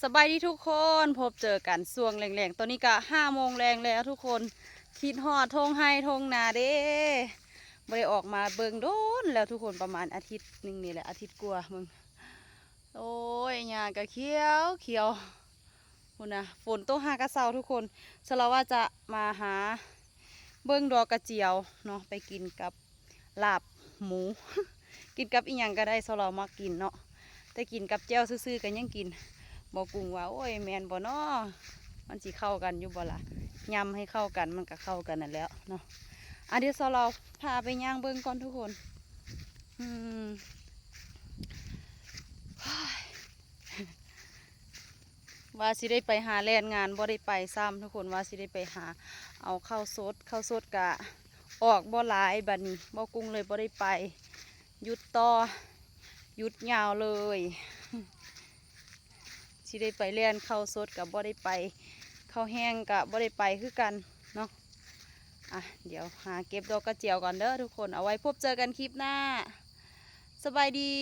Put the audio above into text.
ສະບາຍດີທຸກຄົນ ພົບເຈີກັນຊ່ວງແລງໆ ຕອນນີ້ກະຫ້າໂມງແລງແລ້ວທຸກຄົນ ຄິດຮອດທົ່ງໄຮ່ທົ່ງນາເດ້ ບໍ່ໄດ້ອອກມາເບິ່ງດົນແລ້ວທຸກຄົນ ປະມານອາທິດໜຶ່ງນີ້ແຫຼະ ອາທິດກວ່າເບິ່ງ ໂອ້ຍ ຫຍ້າກະຂຽວຂຽວ ພຸ້ນນະ ຝົນຕົກຫາກະເຊົາທຸກຄົນ ສະລາວວ່າຈະມາຫາເບິ່ງດອກກະຈຽວເນາະ ໄປກິນກັບ ລາບໝູ ກິນກັບອີ່ຫຍັງກະໄດ້ ສາວລາວມັກກິນເນາະ ແຕ່ກິນກັບແຈ່ວຊື່ໆກະຍັງກິນບໍ່ກຸ້ງວ່າ ໂອ້ຍ ແມ່ນບໍ່ນໍ ມັນຊິເຂົ້າກັນຢູ່ບໍ່ລະ ຍຳໃຫ້ເຂົ້າກັນ ມັນກະເຂົ້າກັນນັ້ນແຫຼະເນາະ ອາ ດຽວສາວລາວພາໄປຍ່າງເບິ່ງກ່ອນທຸກຄົນ ອືມ ວ່າຊິໄດ້ໄປຫາແລ່ນງານ ບໍ່ໄດ້ໄປຊ້ຳທຸກຄົນ ວ່າຊິໄດ້ໄປຫາເອົາເຂົ້າສົດ ເຂົ້າສົດກະອອກບໍ່ຫຼາຍ ບາດນີ້ບໍ່ກຸ້ງເລີຍບໍ່ໄດ້ໄປ ຢຸດຕໍ່ ຢຸດຍາວເລີຍ ຊິໄດ້ໄປແລ່ນເຂົ້າສົດກະບໍ່ໄດ້ໄປ ເຂົ້າແຫ້ງກະບໍ່ໄດ້ໄປຄືກັນເນາະ ອາ ດຽວຫາເກັບດອກກະຈຽວກ່ອນເດີທຸກຄົນ ເອົາໄວ້ພົບເຈີກັນຄລິບໜ້າ ສະບາຍດີ.